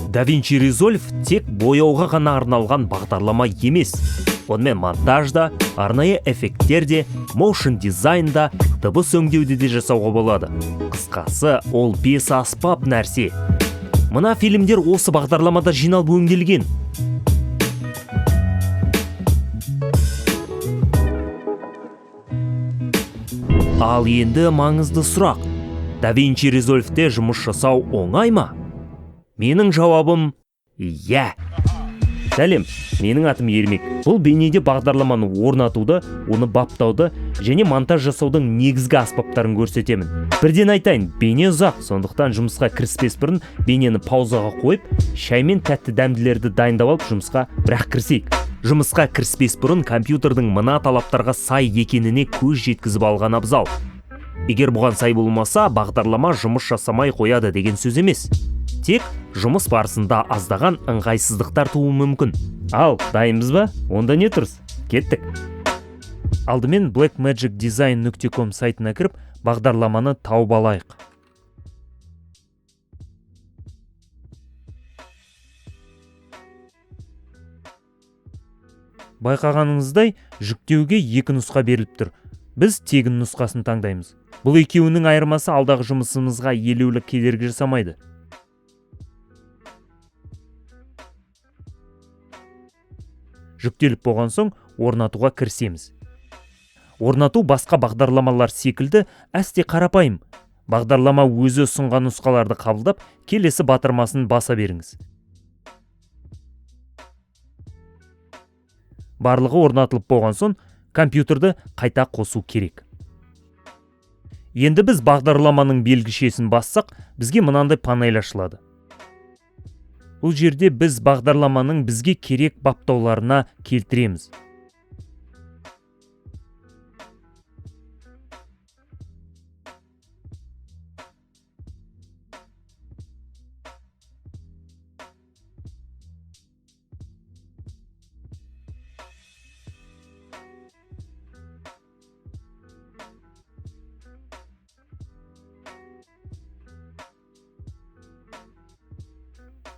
DaVinci Resolve тек бояуға ғана арналған бағдарлама емес. Онымен монтаж да, арнайы эффекттер де, motion дизайн да, дыбыс өңдеуді де жасауға болады. Қысқасы, ол бес аспап нәрсе. Мына фильмдер осы бағдарламада жиналып өңделген. Ал енді маңызды сұрақ. DaVinci Resolve'те жұмыс жасау оңай ма? Менің жауабым иә. Сәлем, менің атым Ермек. Бұл бейнеде бағдарламаны орнатуды, оны баптауды және монтаж жасаудың негізгі аспаптарын көрсетемін. Бірден айтайын, бейне ұзақ, сондықтан жұмысқа кіріспес бұрын бейнені паузаға қойып, шай мен тәтті дәмділерді дайындап алып жұмысқа бірақ кірісейік. Жұмысқа кіріспес бұрын компьютердің мына талаптарға сай екеніне көз жеткізіп алған абзал. Егер бұған сай болмаса, бағдарлама жұмыс жасамай қояды деген сөз емес. Тек жұмыс барысында аздаған ыңғайсыздықтар тууы мүмкін. Ал, дайынбыз ба? Онда не тұрыс? Кеттік. Алдымен blackmagicdesign.com сайтына кіріп, бағдарламаны тауып алайық. Байқағаныңыздай, жүктеуге екі нұсқа беріліп тұр. Біз тегін нұсқасын таңдаймыз. Бұл екеуінің айырмасы алдағы жұмысымызға елеулі кедергі жасамайды. Жүктеліп болған соң орнатуға кірісеміз. Орнату басқа бағдарламалар секілді әсте қарапайым. Бағдарлама өзі ұсынған нұсқаларды қабылдап, келесі батырмасын баса беріңіз. Барлығы орнатылып болған соң компьютерді қайта қосу керек. Енді біз бағдарламаның белгішесін бассақ, бізге мынандай панель ашылады. Бұл жерде біз бағдарламаның бізге керек баптауларына келтіреміз.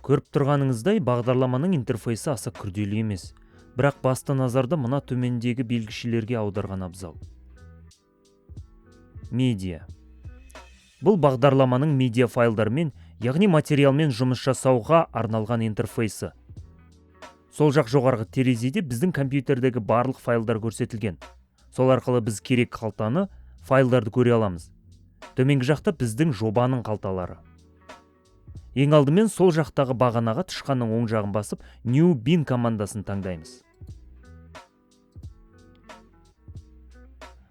Көріп тұрғаныңыздай, бағдарламаның интерфейсі аса күрделі емес. Бірақ басты назарды мына төмендегі белгішелерге аударған абзал. Медиа. Бұл бағдарламаның медиа файлдармен, яғни материалмен жұмыс жасауға арналған интерфейсі. Сол жақ жоғарғы терезеде біздің компьютердегі барлық файлдар көрсетілген. Сол арқылы біз керек қалтаны, файлдарды көре аламыз. Төменгі жақта біздің жобаның қалталары. Ең алдымен сол жақтағы бағанаға тышқанның оң жағын басып, New Bin командасын таңдаймыз.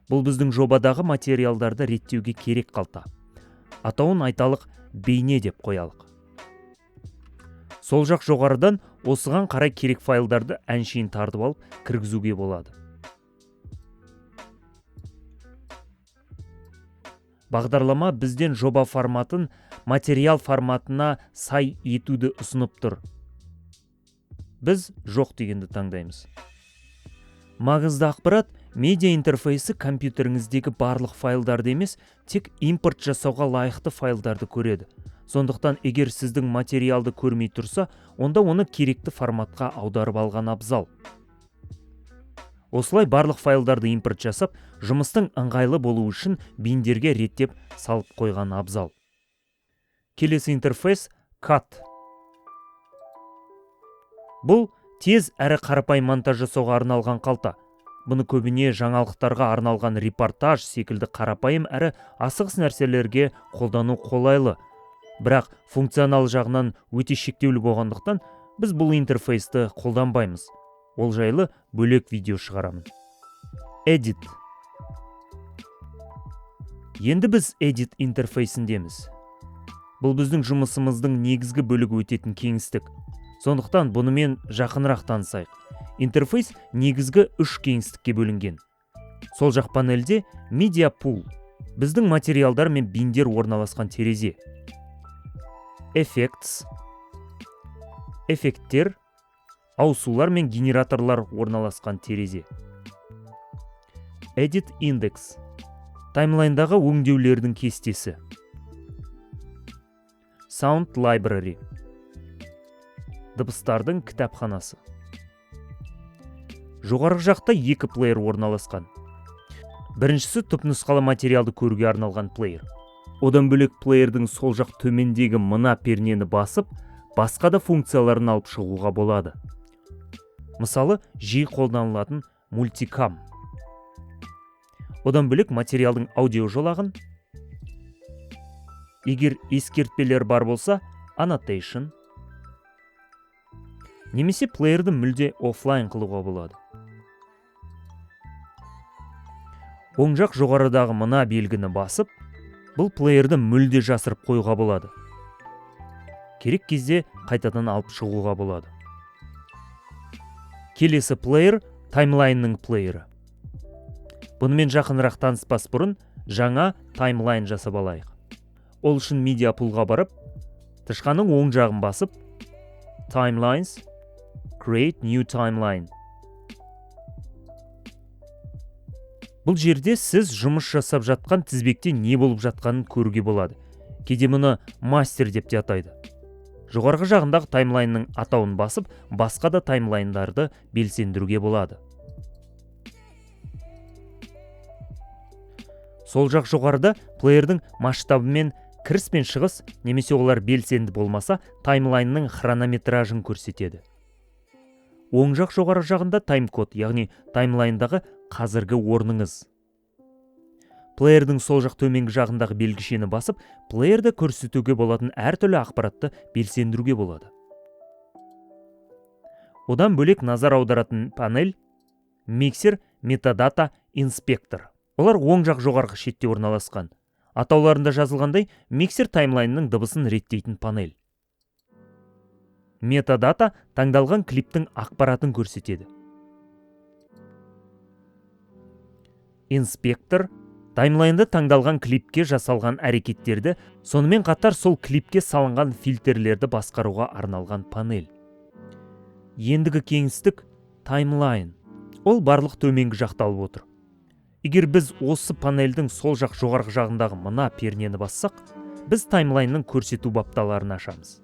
Бұл біздің жобадағы материалдарды реттеуге керек қалта. Атауын айталық бейне деп қоялық. Сол жақ жоғарыдан осыған қарай керек файлдарды әншейін тартып алып кіргізуге болады. Бағдарлама бізден жоба форматын материал форматына сай етуді ұсынып тұр. Біз жоқ дегенді таңдаймыз. Маңызды ақпарат, медиа интерфейсі компьютеріңіздегі барлық файлдарды емес, тек импорт жасауға лайықты файлдарды көреді. Сондықтан егер сіздің материалды көрмей тұрса, онда оны керекті форматқа аударып алған абзал. Осылай барлық файлдарды импорт жасап, жұмыстың ыңғайлы болуы үшін биндерге реттеп салып қойған абзал. Келесі интерфейс Cut. Бұл тез әрі қарапайым монтаж жасауға арналған қалта. Бұны көбіне жаңалықтарға арналған репортаж секілді қарапайым әрі асығыс нәрселерге қолдану қолайлы. Бірақ функционал жағынан өте шектеулі болғандықтан біз бұл интерфейсті қолданбаймыз. Ол жайлы бөлек видео шығарамын. Edit. Енді біз Edit интерфейсіндеміз. Бұл біздің жұмысымыздың негізгі бөлігі өтетін кеңістік. Сондықтан бұнымен жақынырақ танысайық. Интерфейс негізгі үш кеңістікке бөлінген. Сол жақ панельде Media Pool, біздің материалдар мен биндер орналасқан терезе. Effects, эффекттер, ауысулар мен генераторлар орналасқан терезе. Edit Index, таймлайндағы өңдеулердің кестесі. Sound Library, Дыбыстардың кітапханасы. Жоғарғы жақта екі плеер орналасқан. Біріншісі түпнұсқалы материалды көруге арналған плеер. Одан бөлек плеердің сол жақ төмендегі мына пернені басып, басқа да функцияларын алып шығуға болады. Мысалы, жиі қолданылатын мультикам. Одан бөлек материалдың аудио жолағын, егер ескертпелер бар болса, annotation, немесе плеерді мүлде офлайн қылуға болады. Оң жақ жоғарыдағы мына белгіні басып, бұл плеерді мүлде жасырып қоюға болады. Керек кезде қайтадан алып шығуға болады. Келесі плеер таймлайнның плеері. Бұнымен жақынырақ таныспас бұрын жаңа таймлайн жасап алайық. Ол үшін медиа пулға барып, тышқанның оң жағын басып, Timelines, Create New Timeline. Бұл жерде сіз жұмыс жасап жатқан тізбекте не болып жатқанын көруге болады. Кейде мұны мастер деп те атайды. Жоғарғы жағындағы таймлайнның атауын басып, басқа да таймлайндарды белсендіруге болады. Сол жақ жоғарыда плеердің масштабымен кіріс пен шығыс, немесе олар белсенді болмаса, таймлайнның хронометражын көрсетеді. Оң жақ жоғары жағында тайм-код, яғни таймлайндағы қазіргі орныңыз. Плеердің сол жақ төменгі жағындағы белгішені басып, плеерді көрсетуге болатын әртүрлі ақпаратты белсендіруге болады. Одан бөлек назар аударатын панель, миксер, метадата, инспектор. Олар оң жақ жоғарғы шетте орналасқан. Атауларында жазылғандай, миксер таймлайнның дыбысын реттейтін панель. Метадата таңдалған клиптің ақпаратын көрсетеді. Инспектор таймлайнда таңдалған клипке жасалған әрекеттерді, сонымен қатар сол клипке салынған фильтрлерді басқаруға арналған панель. Ендігі кеңістік таймлайн. Ол барлық төменгі жақта алып отыр. Егер біз осы панельдің сол жақ жоғарғы жағындағы мына пернені бассақ, біз таймлайнның көрсету бапталарын ашамыз.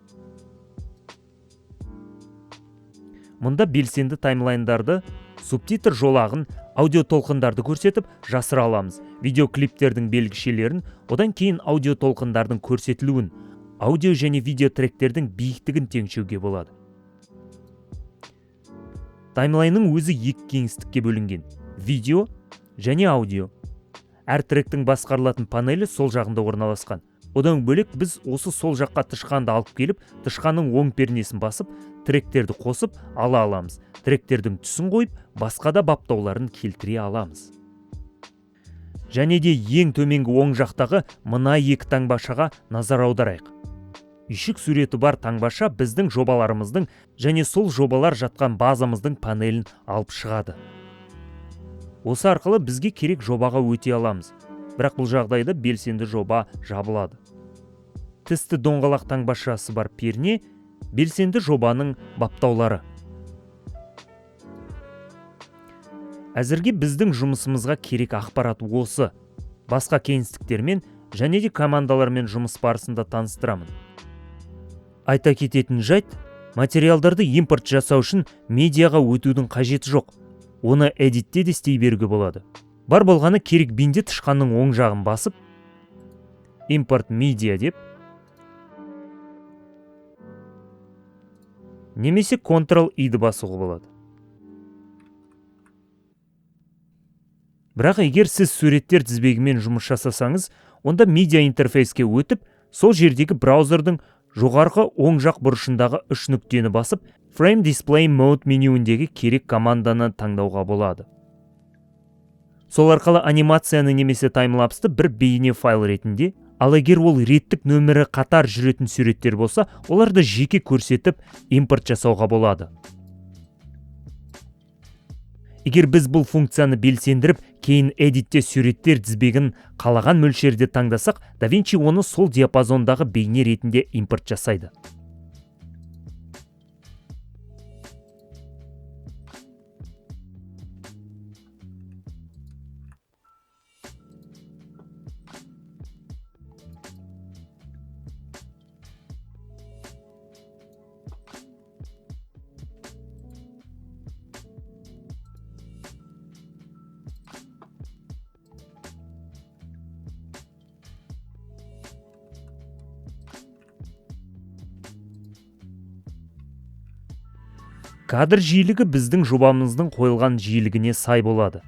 Мұнда белсенді таймлайндарды, субтитр жолағын, аудиотолқындарды көрсетіп жасыра аламыз. Видеоклиптердің белгішелерін, одан кейін аудиотолқындардың көрсетілуін, аудио және видеотректердің биіктігін теңшеуге болады. Таймлайнның өзі екі кеңістікке бөлінген: видео және аудио. Әр тректің басқарылатын панелі сол жағында орналасқан. Одан бөлек біз осы сол жаққа тышқанды алып келіп, тышқанның оң пернесін басып, тректерді қосып ала аламыз. Тректердің түсін қойып, басқа да баптауларын келтіре аламыз. Және де ең төменгі оң жақтағы мына екі таңбашаға назар аударайық. Үйшік суреті бар таңбаша біздің жобаларымыздың және сол жобалар жатқан базамыздың панелін алып шығады. Осы арқылы бізге керек жобаға өте аламыз. Бірақ бұл жағдайда белсенді жоба жабылады. Тісті доңғалақ таңбашасы бар перне белсенді жобаның баптаулары. Әзірге біздің жұмысымызға керек ақпарат осы. Басқа кеңістіктермен және де командалармен жұмыс барысында таныстырамын. Айта кететін жайт, материалдарды импорт жасау үшін медиаға өтудің қажеті жоқ. Оны эдитте де істей беруге болады. Бар болғаны керек бинде тышқанның оң жағын басып, импорт медиа деп, немесе Ctrl-I-ді басуға болады. Бірақ егер сіз суреттер тізбегімен жұмыс жасасаңыз, онда медиа интерфейске өтіп, сол жердегі браузердің жоғарғы оң жақ бұрышындағы үш нүктені басып, Frame Display Mode менюіндегі керек команданы таңдауға болады. Сол арқылы анимацияны немесе таймлапсты бір бейне файл ретінде, ал егер ол реттік нөмірі қатар жүретін суреттер болса, оларды жеке көрсетіп импорт жасауға болады. Егер біз бұл функцияны белсендіріп, кейін эдитте суреттер тізбегін қалаған мөлшерде таңдасақ, DaVinci оны сол диапазондағы бейне ретінде импорт жасайды. Кадр жиілігі біздің жобамыздың қойылған жиілігіне сай болады.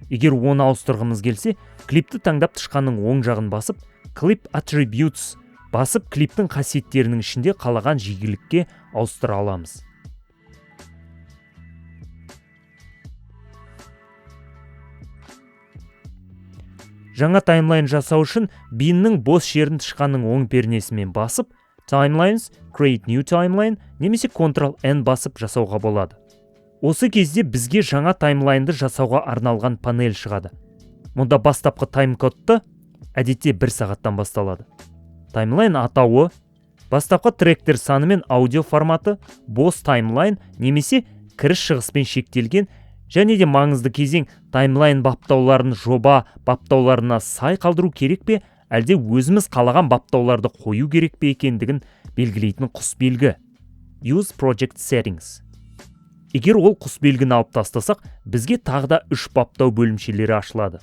Егер оны ауыстырғымыз келсе, клипті таңдап тышқанның оң жағын басып, Clip Attributes басып, клиптің қасиеттерінің ішінде қалаған жиілікке ауыстыра аламыз. Жаңа таймлайн жасау үшін биннің бос жерін тышқанның оң пернесімен басып, Timelines, Create New Timeline немесе Ctrl-N басып жасауға болады. Осы кезде бізге жаңа таймлайнды жасауға арналған панель шығады. Мұнда бастапқы таймкодты әдетте 1 сағаттан басталады. Таймлайн атауы, бастапқы тректер саны мен аудио форматы, бос таймлайн немесе кіріс-шығыспен шектелген және де маңызды кезең таймлайн баптауларын жоба баптауларына сай қалдыру керек пе, әлде өзіміз қалаған баптауларды қою керек пе екендігін белгілейтін құс белгі. Use Project Settings. Егер ол құс белгіні алып тастасақ, бізге тағы да 3 баптау бөлімшелері ашылады.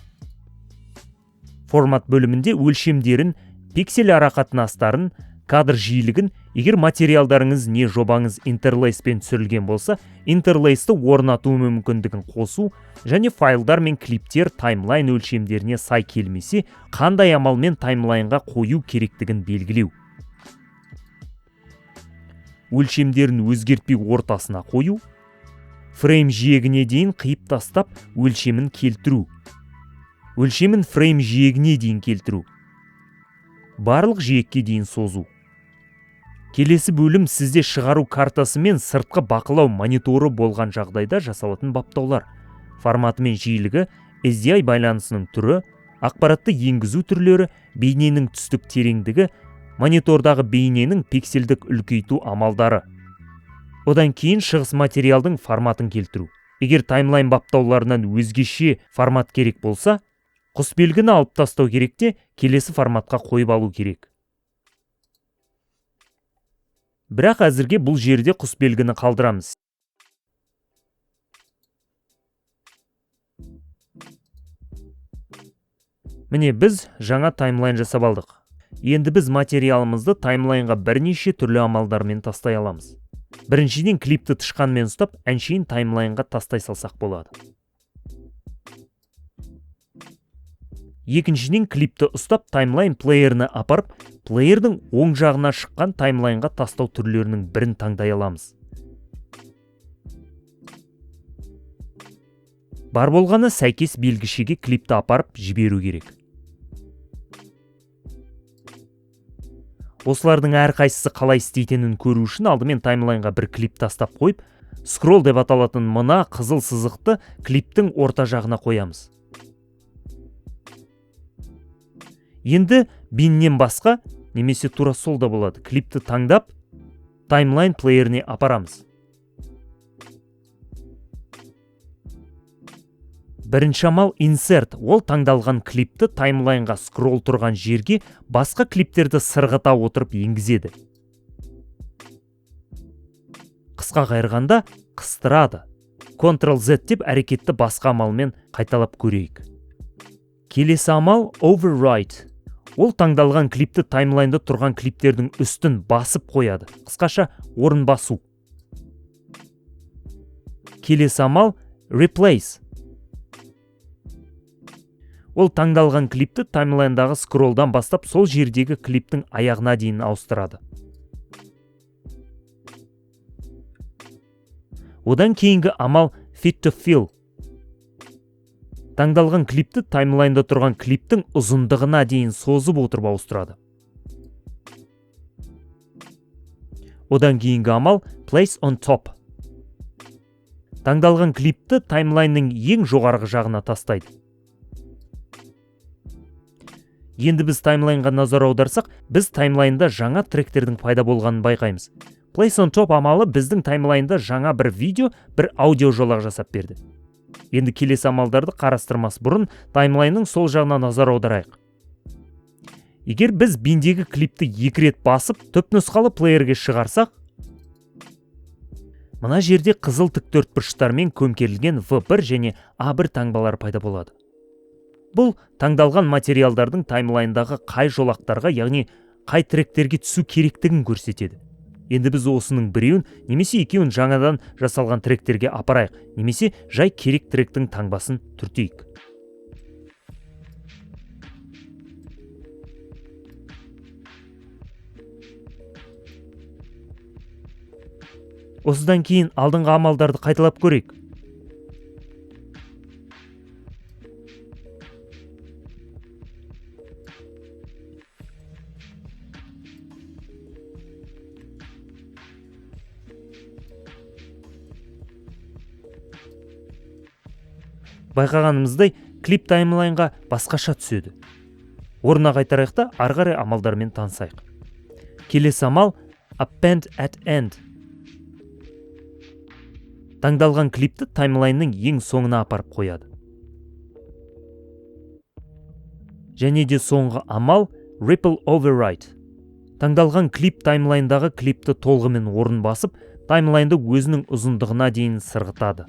Формат бөлімінде өлшемдерін, пиксель арақатынастарын, кадр жиілігін, егер материалдарыңыз не жобаңыз интерлейспен түсірілген болса, интерлейсті орнату мүмкіндігін қосу және файлдар мен клиптер таймлайн өлшемдеріне сай келмесе, қандай амалмен таймлайнға қою керектігін белгілеу. Өлшемдерін өзгертпей ортасына қою, фрейм жиегіне дейін қиып тастап өлшемін келтіру. Өлшемін фрейм жиегіне дейін келтіру. Барлық жиекке дейін созу. Келесі бөлім сізде шығару картасы мен сыртқы бақылау мониторы болған жағдайда жасалатын баптаулар. Форматы мен жиілігі, SDI байланысының түрі, ақпаратты енгізу түрлері, бейненің түстік тереңдігі, монитордағы бейненің пикселдік үлкейту амалдары. Одан кейін шығыс материалдың форматын келтіру. Егер таймлайн баптауларынан өзгеше формат керек болса, құс белгіні алып тастау керек те, келесі форматқа қойып алу керек. Бірақ әзірге бұл жерде құс белгіні қалдырамыз. Міне біз жаңа таймлайн жасап алдық. Енді біз материалымызды таймлайнға бірнеше түрлі амалдармен тастай аламыз. Біріншіден клипті тышқанмен ұстап, әншейін таймлайнға тастай салсақ болады. Екіншіден клипті ұстап, таймлайн плееріне апарып, плеердің оң жағына шыққан таймлайнға тастау түрлерінің бірін таңдай аламыз. Бар болғаны сәйкес белгішеге клипті апарып жіберу керек. Осылардың әрқайсысы қалай істейтінін көру үшін алдымен таймлайнға бір клип тастап қойып, скролл деп аталатын мына қызыл сызықты клиптің орта жағына қоямыз. Енді биннен басқа, немесе тура сол да болады, клипті таңдап, таймлайн плееріне апарамыз. Бірінші амал insert, ол таңдалған клипті таймлайнға скролл тұрған жерге басқа клиптерді сырғыта отырып енгізеді. Қысқа қайырғанда қыстырады. Ctrl-Z деп әрекетті басқа амалмен қайталап көрейік. Келесі амал overwrite. Ол таңдалған клипті таймлайнда тұрған клиптердің үстін басып қояды. Қысқаша орын басу. Келесі амал replace. Ол таңдалған клипті таймлайндағы скроллдан бастап сол жердегі клиптің аяғына дейін ауыстырады. Одан кейінгі амал fit to fill. Таңдалған клипті таймлайнда тұрған клиптің ұзындығына дейін созып отырып ауыстырады. Одан кейінгі амал place on top. Таңдалған клипті таймлайнның ең жоғарғы жағына тастайды. Енді біз таймлайнға назар аударсақ, біз таймлайнда жаңа тректердің пайда болғанын байқаймыз. Place on top амалы біздің таймлайнда жаңа бір видео, бір аудио жолақ жасап берді. Енді келесі амалдарды қарастырмас бұрын таймлайнның сол жағына назар аударайық. Егер біз биндегі клипті екі рет басып, түпнұсқалы плеерге шығарсақ, мына жерде қызыл тік төртбұрыштармен көмкерілген V1 және A1 таңбалары пайда болады. Бұл таңдалған материалдардың таймлайндағы қай жолақтарға, яғни қай тректерге түсу керектігін көрсетеді. Енді біз осының біреуін немесе екеуін жаңадан жасалған тректерге апарайық, немесе жай керек тректің таңбасын түртейік. Осыдан кейін алдыңғы амалдарды қайталап көрейік. Байқағанымыздай, клип таймлайнға басқаша түседі. Орнына қайтарайық та ары қарай амалдармен танысайық. Келесі амал Append at End. Таңдалған клипті таймлайнның ең соңына апарып қояды. Және де соңғы амал Ripple Overwrite. Таңдалған клип таймлайндағы клипті толығымен орын басып, таймлайнды өзінің ұзындығына дейін сырғытады.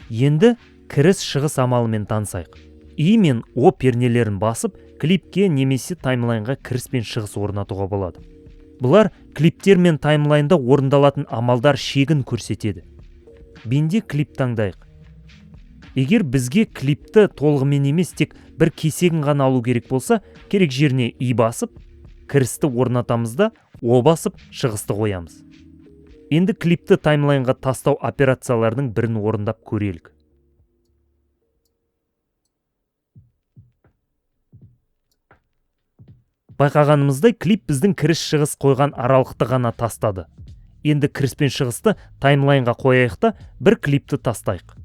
Енді кіріс-шығыс амалымен танысайық. И мен О пернелерін басып, клипке немесе таймлайнға кіріс пен шығыс орнатуға болады. Бұлар клиптер мен таймлайнда орындалатын амалдар шегін көрсетеді. Бенде клип таңдайық. Егер бізге клипті толығымен емес, тек бір кесегін ғана алу керек болса, керек жеріне И басып, кірісті орнатамыз да, О басып, шығысты қоямыз. Енді клипті таймлайнға тастау операцияларының бірін орындап көрелік. Байқағанымыздай, клип біздің кіріс-шығыс қойған аралықты ғана тастады. Енді кіріс пен шығысты таймлайнға қояйық та бір клипті тастайық.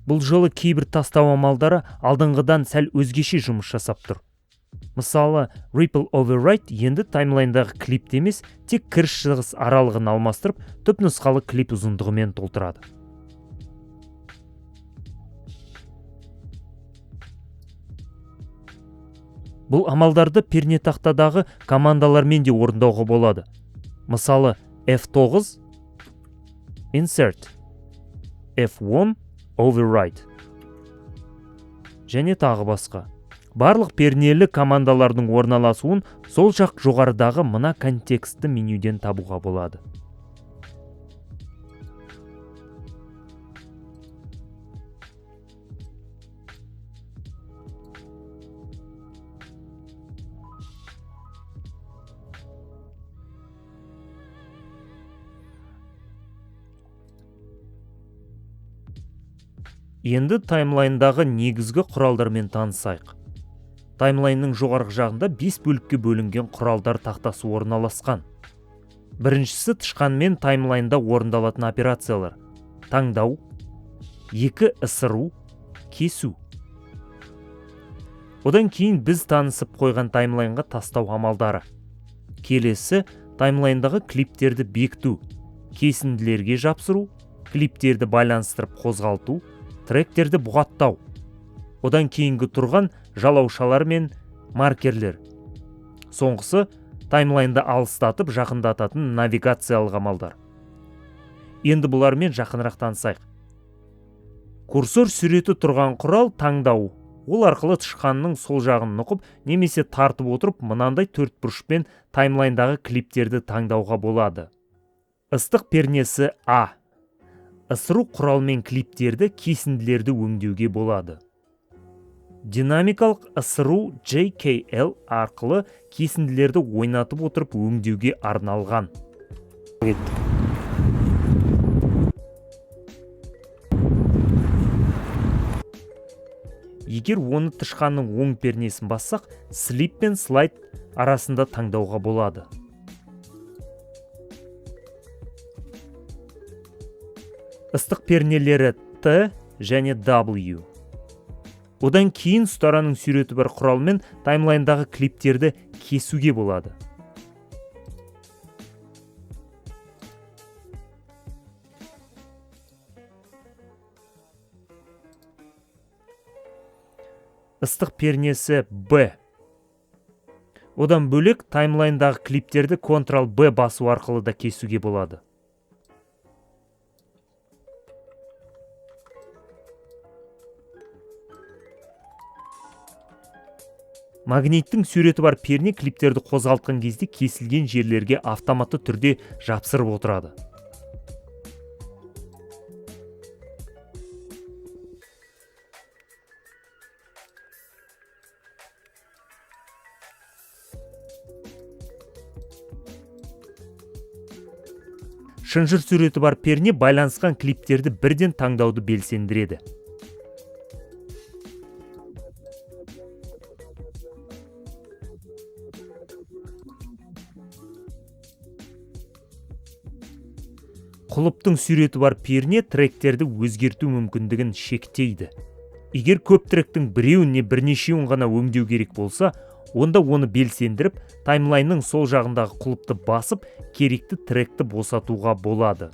Бұл жолы кейбір тастау амалдары алдыңғыдан сәл өзгеше жұмыс жасап тұр. Мысалы, Ripple Overwrite енді таймлайндағы клипті емес, тек кіріс-шығыс аралығын алмастырып, түпнұсқалы клип ұзындығымен толтырады. Бұл амалдарды пернетақтадағы командалармен де орындауға болады. Мысалы, F9 Insert, F10 Overwrite және тағы басқа. Барлық пернелі командалардың орналасуын сол жақ жоғарыдағы мына контекстті менюден табуға болады. Енді таймлайндағы негізгі құралдармен танысайық. Таймлайнның жоғарғы жағында 5 бөлікке бөлінген құралдар тақтасы орналасқан. Біріншісі тышқанмен таймлайнда орындалатын операциялар. Таңдау, екі ысыру, кесу. Одан кейін біз танысып қойған таймлайнға тастау амалдары. Келесі таймлайндағы клиптерді бекіту, кесінділерге жапсыру, клиптерді байланыстырып қозғалту, тректерді бұғаттау. Одан кейінгі тұрған жалаушалар мен маркерлер. Соңғысы таймлайнды алыстатып жақындататын навигациялық амалдар. Енді бұлармен жақынырақ танысайық. Курсор суреті тұрған құрал таңдау. Ол арқылы тышқанның сол жағын нұқып немесе тартып отырып мынандай төрт бұрышпен таймлайндағы клиптерді таңдауға болады. Ыстық пернесі А. Ысыру құралмен клиптерді, кесінділерді өңдеуге болады. Динамикалық ысыру JKL арқылы кесінділерді ойнатып отырып өңдеуге арналған. Егер оны тышқанның оң пернесін бассақ, слип пен слайд арасында таңдауға болады. Ыстық пернелері Т және W. Одан кейін ұстараның суреті бар құралмен таймлайндағы клиптерді кесуге болады. Ыстық пернесі B. Одан бөлек таймлайндағы клиптерді Ctrl-B басу арқылы да кесуге болады. Магниттің суреті бар перне клиптерді қозғалтқан кезде кесілген жерлерге автоматты түрде жапсырып отырады. Шынжыр суреті бар перне байланысқан клиптерді бірден таңдауды белсендіреді. Құлыптың суреті бар перне тректерді өзгерту мүмкіндігін шектейді. Егер көп тректің біреуін не бірнешеуін ғана өңдеу керек болса, онда оны белсендіріп, таймлайнның сол жағындағы құлыпты басып, керекті тректі босатуға болады.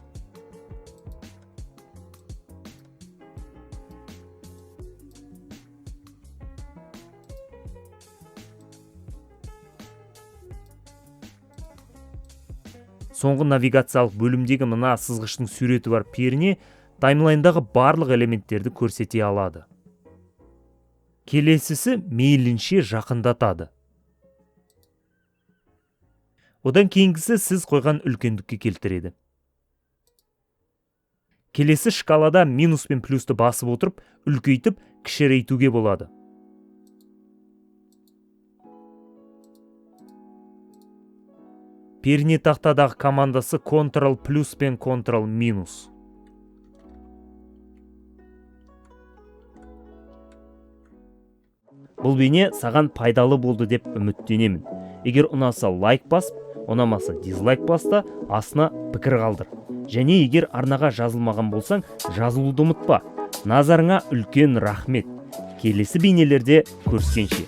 Соңғы навигациялық бөлімдегі мына сызғыштың суреті бар перне таймлайндағы барлық элементтерді көрсете алады. Келесісі мейлінше жақындатады. Одан кейінгісі сіз қойған үлкендікке келтіреді. Келесі шкалада минус пен плюсті басып отырып, үлкейтіп, кішірейтуге болады. Перне тақтадағы командасы Ctrl плюс пен Ctrl минус. Бұл бейне саған пайдалы болды деп үміттенемін. Егер ұнаса лайк басып, ұнамаса дизлайк бас та астына пікір қалдыр. Және егер арнаға жазылмаған болсаң, жазылуды ұмытпа. Назарыңа үлкен рахмет. Келесі бейнелерде көріскенше.